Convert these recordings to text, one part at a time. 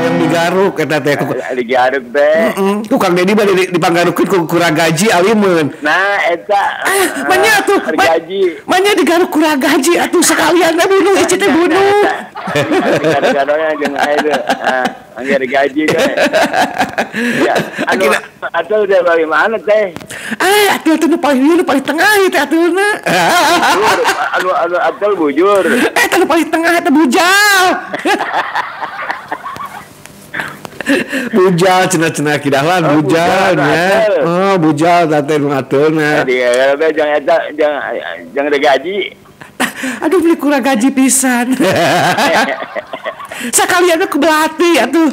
Yang digaruk eta teh digaruk teh. Ku Kang Dedi bade dipanggarukeun ku kurang gaji alimun. Nah eta. Manya atuh gaji. Manya digaruk kurang gaji atuh sekalian teh bunuh ieu teh bunuh. Garuk-garuknya jeung ae. Anggar gaji teh. Ya, anu atuh udah bagaimana teh? Atuh teh nu paling ieu nu paling tengah ieu teh atuhna. Anu anu atuh bujur. Eta nu paling tengah eta bujal. Bujal cenah-cenah kidahlan bujal nya. Oh, bujal teh nu atuhna. Jangan eta jangan ada gaji. Aduh beli kurang gaji pisan. Sekalian aku belati atuh.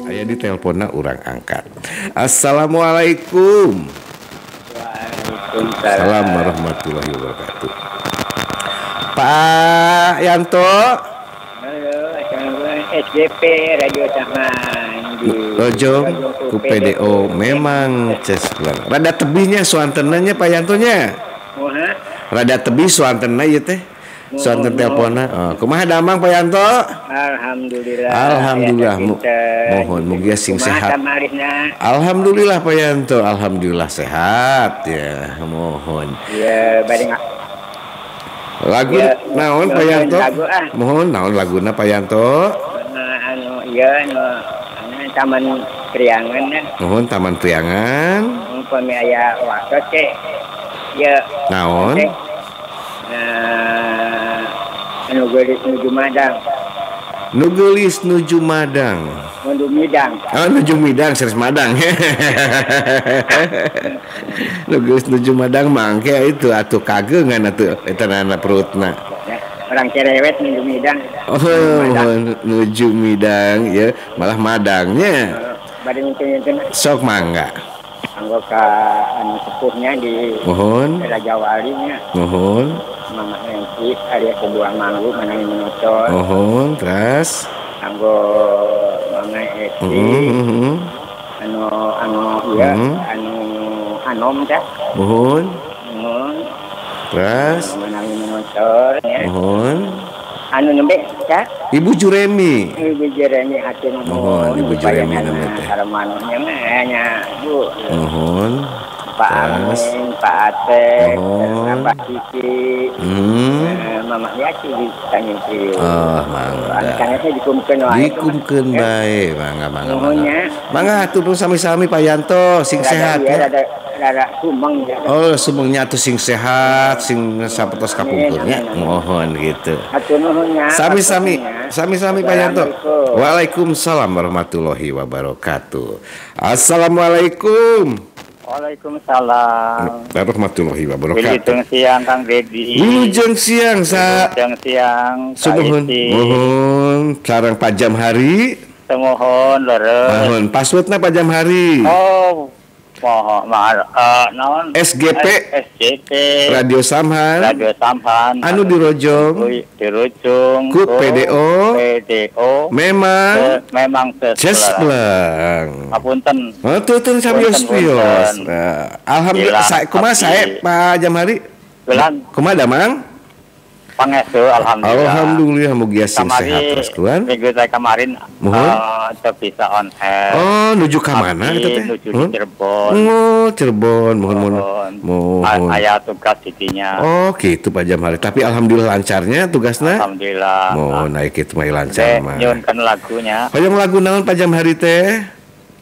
Aya di teleponnya urang angkat. Assalamualaikum. Waalaikumsalam warahmatullahi wabarakatuh. Pak Yanto. Halo, assalamualaikum. SGP Radio Taman di Lojong ku PDO memang ces pulang. Rada tebihnya suantenanya Pak Yantonya. Rada tebih suantena ieu teh. Suanten teleponnya. Oh, kumaha damang Pak Yanto? Alhamdulillah. Alhamdulillah. Mohon mugia sing sehat. Alhamdulillah Pak Yanto, alhamdulillah sehat ya. Mohon. Ya, bade lagu ya, naon Pak Yanto? Lagu, ah. Mohon naon laguna Pak Yanto? Anu ieu anu Taman Priangan ya. Mohon Taman Priangan. Upami aya waktu teh. Ya. Naon? Nah, anu geulis nuju Madang. Nu geulis nuju Madang. Nuju Midang. Oh, nuju Midang, serius Madang. Nu geulis nuju Madang mangke itu atuh kageungan atuh eta nana perutna. Orang cerewet nuju Midang. Oh, nuju Midang ya, malah Madangnya. Bade nyunteun-nyunteun. Sok mangga. Anggo ka anu sepuhnya di Mohon. Raja Wali nya. Mohon. Mama Nancy alias sebuah manggu mana menutur. Mohon, terus anggo Mama Esti. Anu anu ya, anu anom teh. Mohon. Mohon. Terus mana menutur ya. Mohon. Anu nembe teh. Ibu Juremi. Ibu Juremi hatur nuhun. Mohon Ibu Juremi namanya teh. Saremanuhnya mah nya Bu. Mohon. Pak Amin, Pak Atek, Pak Kiki, Mama Yati di Tanjung Priok. Oh, mangga. Anak-anaknya dikumkeun wae. Dikumkeun bae, mangga mangga. Mangga atuh pun sami-sami Pak Yanto, sing sehat ya. Rada sumeng ya. Oh, sumengnya atuh sing sehat, sing sapertos kapungkurnya. Mohon gitu. Hatur nuhun nya. Sami-sami, sami-sami Pak Yanto. Waalaikumsalam warahmatullahi wabarakatuh. Assalamualaikum. Waalaikumsalam warahmatullahi wabarakatuh. Wilujeng siang Kang Dedi. Wilujeng siang sa. Wilujeng siang. Sumuhun. Mohon sareng Pak Jamhari. Sumuhun leres. Mohon passwordna Pak Jamhari. Oh. Mohon naon? SGP. SGP. Radio Samhan. Radio Samhan. Anu dirojong. Dirojong ku PDO. PDO. Memang memang cespleng. Apunten. Oh, tutun sabios pios. Alhamdulillah saya kumaha sae Pak Jamhari? Bulan. Kumaha damang? Pangestu alhamdulillah. Alhamdulillah mugia sing sehat terus kuan. Minggu saya kemarin bisa on air. Oh, nuju ka mana eta teh? Nuju di Cirebon. Oh, Cirebon, mohon mohon. Mohon. Aya tugas didinya. Oh, gitu Pak Jamhari. Tapi alhamdulillah lancarnya tugasna. Alhamdulillah. Mohon naik kitu mah lancar mah. Nyuhunkeun lagunya. Hoyong lagu naon Pak Jamhari teh?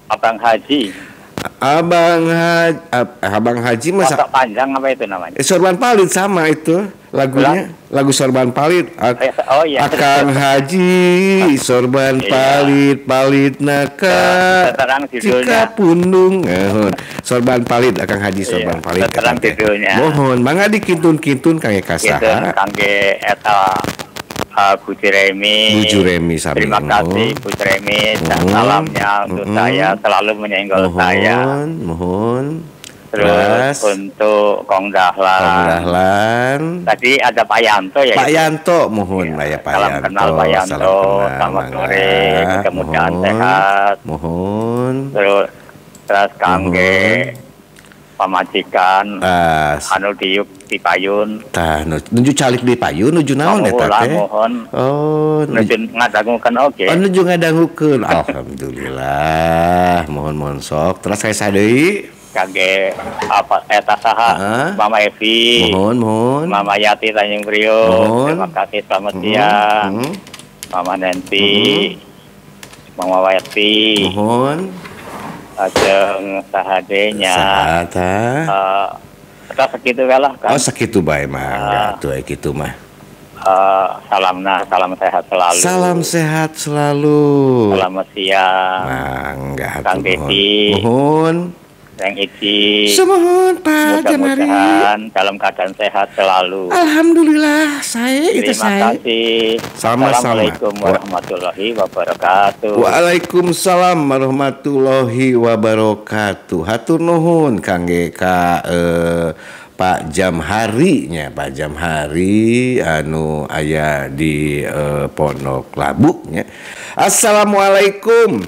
Abang Haji. Abang Haji, Abang Haji masa panjang apa itu namanya? Sorban Palit sama itu lagunya, lagu Sorban Palit. Oh iya. Akang Haji Sorban Palit, Palit naka Cika Pundung. Sorban Palit Akang Haji Sorban Palit. Terang judulnya. Mohon mangga dikintun-kintun kangge kasaha. Kangge eta Bu Jeremy. Bu Jeremy sami. Terima kasih Bu Jeremy dan salamnya untuk saya selalu menyenggol saya. Mohon. Terus untuk Kong Dahlan. Kong Dahlan. Tadi ada Pak Yanto ya. Pak Yanto, mohon ya, lah ya Pak salam Yanto. Kenal Pak Yanto. Salam kenal, selamat sore, mudah-mudahan sehat. Mohon. Terus kangge pamajikan anu diuk di payun. Tah nuju calik di payun nuju naon eta teh? Mohon. Oh, nuju ngadangukeun oge. Oh, nuju ngadangukeun. Alhamdulillah. Mohon-mohon sok. Terus saya sadeui kangge apa eta saha? Mama Evi. Mohon, mohon. Mama Yati Tanjung Priok. Terima kasih, selamat siang. Mama Nanti. Mama Wayati. Mohon. Ajeng sahadenya. Saha tah sakitu lah kan. Oh sakitu bae mah, atuh kitu mah. Salamna, salam sehat selalu. Salam sehat selalu. Selamat siang. Mangga Kang Dedi. Mohon. Kang Ici. Sumuhun Pak Jamari. Mudah-mudahan dalam keadaan sehat selalu. Alhamdulillah, saya itu saya. Terima kasih. Sama-sama. Assalamualaikum warahmatullahi wabarakatuh. Waalaikumsalam warahmatullahi wabarakatuh. Hatur nuhun kangge ka Pak Jamhari nya, Pak Jamhari anu aya di Pondok Labu nya. Assalamualaikum.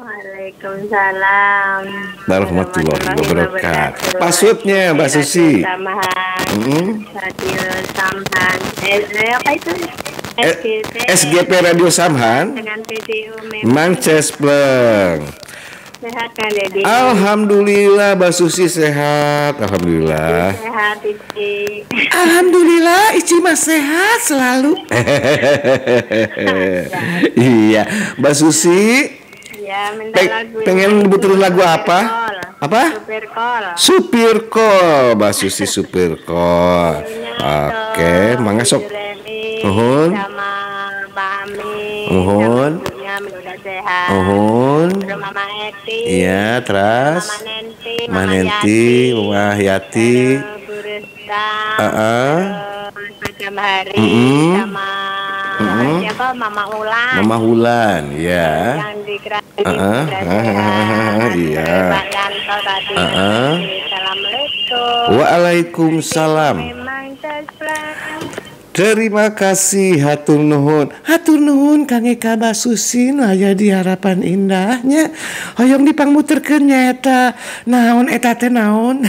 Waalaikumsalam warahmatullahi wabarakatuh. Passwordnya Mbak Susi. Radio Samhan. Apa itu? SGP. SGP Radio Samhan. Dengan PDU Mang Cespleng. Sehat kan Dedi? Alhamdulillah Mbak Susi sehat. Alhamdulillah. Sehat Ici. Alhamdulillah Ici mah sehat selalu. Iya, Mbak Susi. Ya, minta lagu. Pengen dibutuhin lagu apa? Apa? Supir Kol. Supir Kol, Mbak Susi Supir Kol. Oke, mangga sok. Nuhun. Sama Mbak Ami. Nuhun. Nuhun. Mama Eti. Iya, terus. Mama Nenti, Mama Yati. Heeh. Pak Jamhari sama siapa? Mama Ulan. Mama Ulan, ya. Yang di iya. Pak Yanto tadi. Assalamualaikum. Waalaikumsalam. Terima kasih hatur nuhun. Hatur nuhun Kang Eka Mbak Susi nu aya di Harapan Indahnya. Hoyong dipangmuterkeun nya eta. Naon eta teh naon?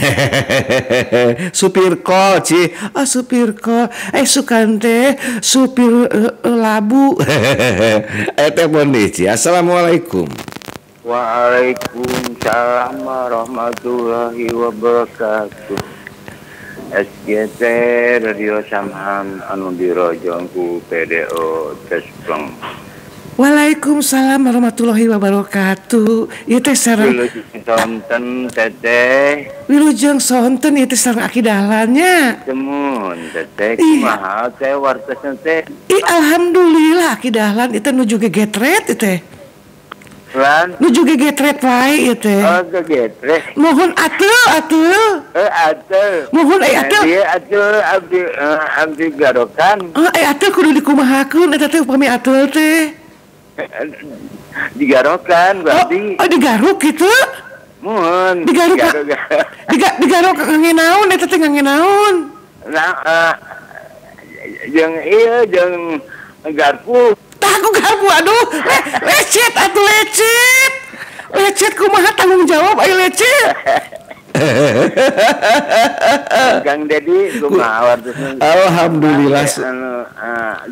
Supir kol ci. Oh supir kol. Sukan teh supir labu. Eta pun deui ci. Assalamualaikum. Waalaikumsalam warahmatullahi wabarakatuh. SGT Radio Samhan anu dirojong ku PDO Cespleng. Waalaikumsalam warahmatullahi wabarakatuh. Ieu teh sareng Wilujeng sonten teteh. Wilujeng sonten ieu teh sareng Aki Dahlan nya. Semun teteh kumaha teh wartosna teh. Ih alhamdulillah Aki Dahlan ieu teh nuju gegetret ieu teh. Lan nuju gegetret wae ieu teh. Oh gegetret. Mohon atuh atuh. Atuh. Mohon atuh. Ieu atuh abdi abdi garokan. Atuh kudu dikumahakeun eta teh upami atuh teh. Digarokan berarti. Oh digaruk gitu? Mohon. Digaruk. Digaruk ngangge naon eta teh ngangge naon? Nah, jeung ieu jeung garpu. Tah aku garpu aduh. Lecet atuh lecet. Lecet kumaha tanggung jawab aya lecet. Kang Dedi kumaha wartosna? Alhamdulillah.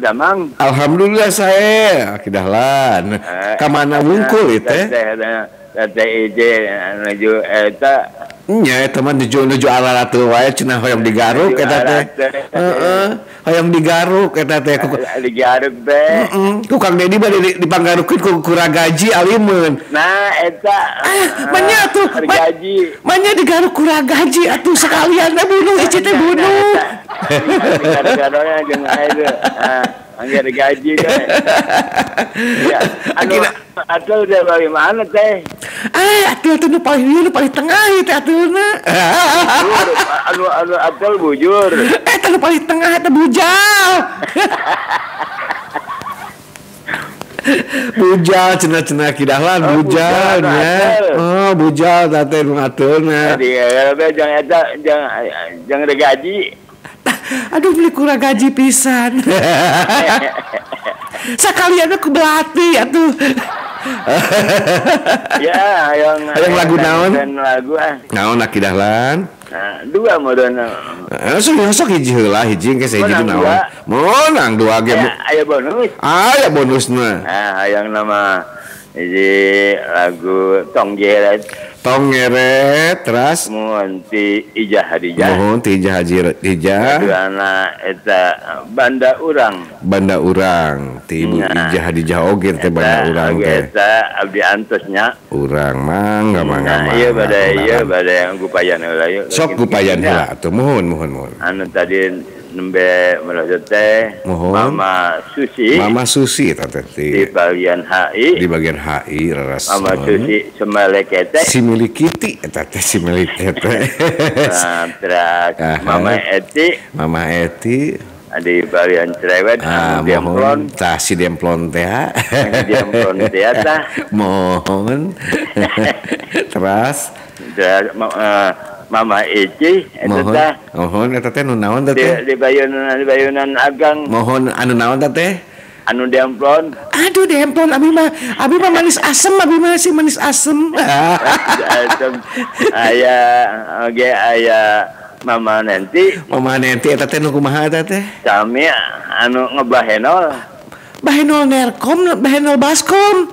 Damang. Alhamdulillah saya Aki Dahlan. Ka mana wungkul ieu teh? Teh Ije nuju eta. Nya eta mah nuju alalatuh wae cenah hoyong digaruk eta teh. Heeh, hoyong digaruk eta teh. Digaruk teh. Heeh, ku Kang Dedi bade dipanggarukeun ku kuragaji alimeun. Nah eta. Manya atuh gaji. Manya digaruk kuragaji atuh sekalian teh bunuh ieu teh bunuh. Gara-garanya jeung aya. Anggar gaji teh. Ya, anu atul teh bagaimana teh? Atul teh nu paling ieu nu paling tengah ieu teh atulna. Anu anu atul bujur. Eta nu paling tengah eta bujal. Bujal cenah-cenah Ki Dahlan bujal nya. Oh, bujal teh nu ateuna. Jadi jang eta jang gaji. Aduh beli kurang gaji pisan. Sekalian aku belati atuh. Ya, hayang lagu naon? Lagu ah. Naon Ki Dahlan? Nah, dua modona. Sok hiji heula hiji engke sahiji naon. Meunang dua ge. Aya bonus. Aya bonusna. Nah, hayang nama hiji lagu Tong Geret. Tong Ngeret teras mohon ti Ijah Hadijah. Mohon ti Ijah Hadijah. Kaduana eta Banda Urang. Banda Urang ti Ibu Ijah Hadijah oge teh Banda Urang teh. Eta abdi antosnya. Urang mangga mangga. Ieu bade yang gupayan heula yeuh. Sok gupayan heula atuh mohon mohon mohon. Anu tadi nembe merasa teh Mama Susi. Mama Susi eta teh di bagian HI. Di bagian HI leres. Mama Susi Semelekete. Similikiti eta teh similikete. Nah, terus Mama Eti. Mama Eti di bagian Cerewet anu Demplon. Tah si Demplon teh. Demplon teh tah. Mohon. Terus Mama Ici eta teh. Mohon eta teh nu naon teh? Di bayunan Agang. Mohon anu naon teh? Anu demplon. Aduh demplon abi mah manis asem, abi mah si manis asem. Asem. Aya oge aya Mama Nenti. Mama Nenti eta teh nu kumaha eta teh? Sami anu ngebahenol. Bahenol Nerkom, Bahenol Baskom.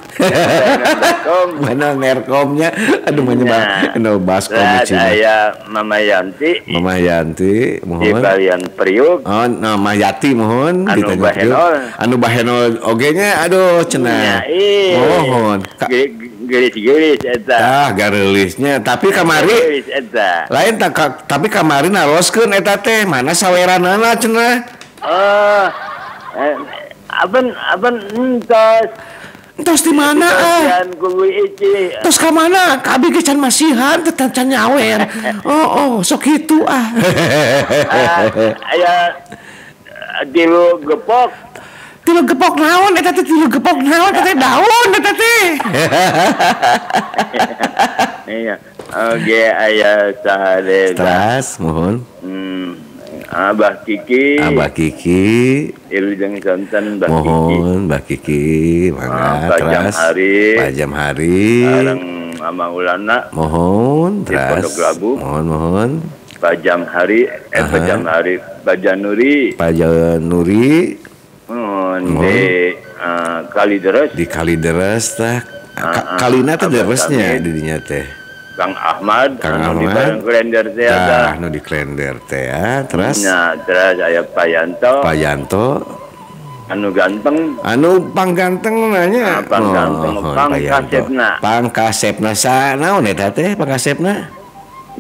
Bahenol Nerkomnya, aduh mah Bahenol Baskom. Aya Mama Yanti. Mama Yanti, mohon. Di bagian Priuk. Oh, Mama Yati mohon. Anu Bahenol. Anu Bahenol oge nya aduh cenah. Mohon. Gelis-gelis eta. Tah gareulisnya, tapi kamari lain tak, tapi kamari naroskeun eta teh mana saweranana cenah. Oh. Aben entos. Entos di mana ah? Entos ka mana? Abi ge can masihan teh can nyawer. Oh, sok kitu ah. Aya tilu gepok. Tilu gepok naon eta teh tilu gepok naon eta teh daun eta teh. Iya. Oke, aya saha deui. Teras mohon. Abah Kiki. Abah Kiki. Ilujeng sonten Mbah Kiki. Mohon Mbah Kiki, mangga teras. Pak Jamhari. Sareng Mama Ulana. Mohon teras. Pondok Labu. Mohon mohon. Pak Jamhari, Pak Jamhari, Pak Januri. Pak Januri. Mohon di Kalideres. Di Kalideres tah. Kalina teh deresnya di dinya teh. Kang Ahmad, Kang anu Ahmad, di Klender teh tah, anu di Klender teh ya. Terus? Nah, terus aya Pak Yanto. Pak Yanto. Anu ganteng. Anu pangganteng nanya. Pangganteng, pangkasepna. Pangkasepna sa naon eta teh pangkasepna?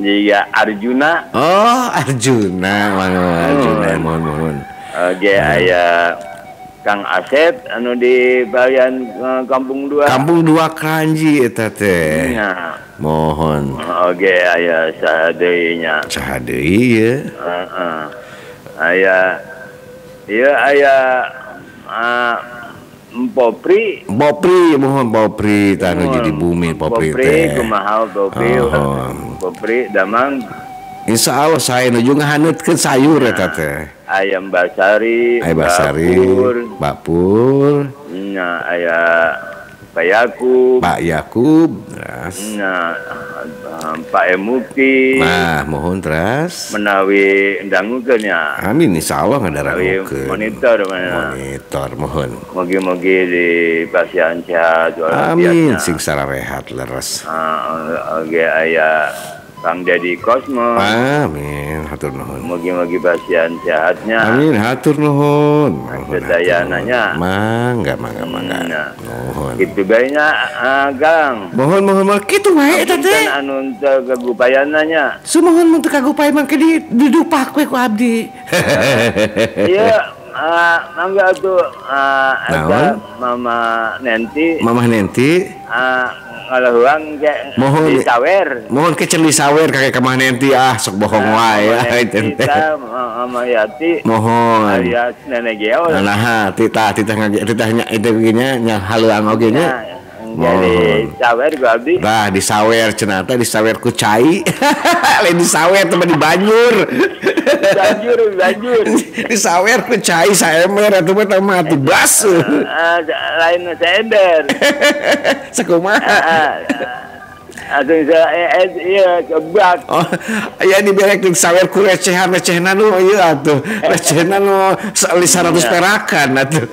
Iya, Arjuna. Oh, Arjuna, Arjuna, mohon mohon. Oke, aya Kang Asep anu di bagian Kampung Dua. Kampung Dua Kranji eta teh. Nya. Mohon. Oke, aya saha deui nya. Saha deui ye. Heeh. Aya ieu aya Popri. Popri, mohon Popri tah nu jadi bumi Popri teh. Popri kumaha Popri. Popri damang. Insya Allah saya nuju ngahaneutkeun sayur eta teh. Ayam Basari, Ayam Basari, Bapur. Nya aya Pak Yakub. Pak Yakub, teras. Nya Pak Emukti. Nah, mohon teras. Menawi dangukeun nya. Amin insyaallah ngadarangukeun. Monitor mana. Monitor mohon. Mugi-mugi di pasian sehat walafiat. Amin sing sararehat leres. Oke aya Kang Deddy Kosmo. Amin, hatur nuhun. Mugi-mugi pasien sehatnya. Amin, hatur nuhun. Sedayananya. Mangga, mangga, mangga. Nuhun. Kitu bae nya, Kang. Mohon, mohon, mohon. Kitu wae eta teh. Anu teu kagupayanna nya. Sumuhun mun teu kagupayan mangke didupak we ku abdi. Ieu mangga atuh eta Mama Nenti. Mama Nenti. ngalahuang ke mohon disawer. Mohon ke ceun disawer ka ka Mah Nenti ah sok bohong wae ya teh. Mama Yati. Mohon. Alias Nenek Geo. Nah, titah titah nya itu nya nya haleuang oge nya. Jadi sawer ku abdi. Nah, disawer cenah teh disawer ku cai. Lain disawer teh di banjur. Banjur, banjur. Disawer ku cai saemer atuh mah mah atuh bas. Lain saember. Sakumaha? Atuh ieu kebak. Oh, aya diberek disawer ku recehan-recehna nu ieu atuh. Recehna nu 100 perakan atuh.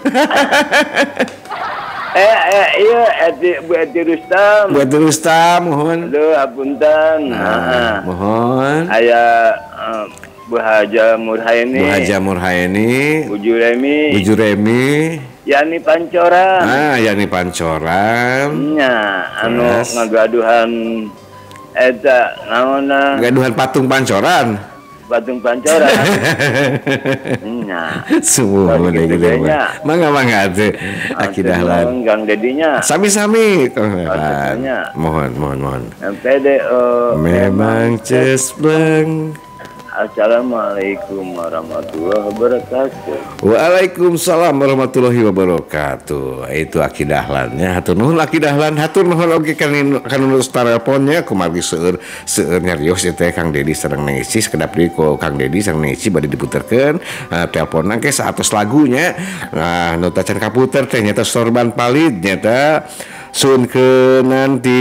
Iya, Bu Eti Rustam. Bu Eti Rustam, mohon. Aduh, apunten. Nah, mohon. Aya Bu Haja Murhaini. Bu Haja Murhaini. Bu Juremi. Bu Juremi. Yani Pancoran. Ah, Yani Pancoran. Nya, anu ngagaduhan eta naonna? Gaduhan patung Pancoran. Patung Pancoran. Nya. Semua gitu. Mangga mangga atuh. Aki Dahlan. Kang Dedinya. Sami-sami. Mohon mohon mohon. MPDO memang cespleng. Assalamualaikum warahmatullahi wabarakatuh. Waalaikumsalam warahmatullahi wabarakatuh. Itu Aki Dahlannya. Hatur nuhun Aki Dahlan, hatur nuhun oge kanu nurus teleponnya kumargi seueur seueur nyarios ieu teh Kang Dedi sareng Neng Ici sakedap deui ku Kang Dedi sareng Neng Ici bade diputerkeun teleponna ke 100 lagunya. Nah, nu tacan kaputer teh nyata sorban palid nyata suunkeun nanti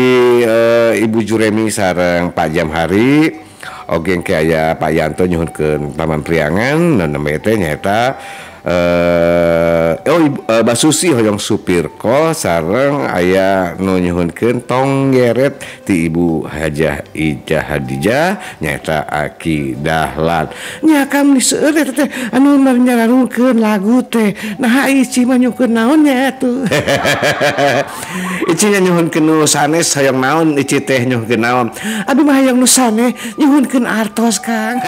Ibu Juremi sareng Pak Jamhari. Oge engke aya Pak Yanto nyuhunkeun Taman Priangan nu nembe teh nyaeta Basusi hoyong supir ko sareng aya nu nyuhunkeun tong geret ti Ibu Hajah Ijah Hadijah nyaeta Aki Dahlan. Nya kam seueur eta teh anu nyararungkeun lagu teh. Nah Ici mah nyuhunkeun naon nya atuh. Ici nya nyuhunkeun nu sanes hoyong naon Ici teh nyuhunkeun naon. Abdi mah hoyong nu sanes nyuhunkeun artos Kang.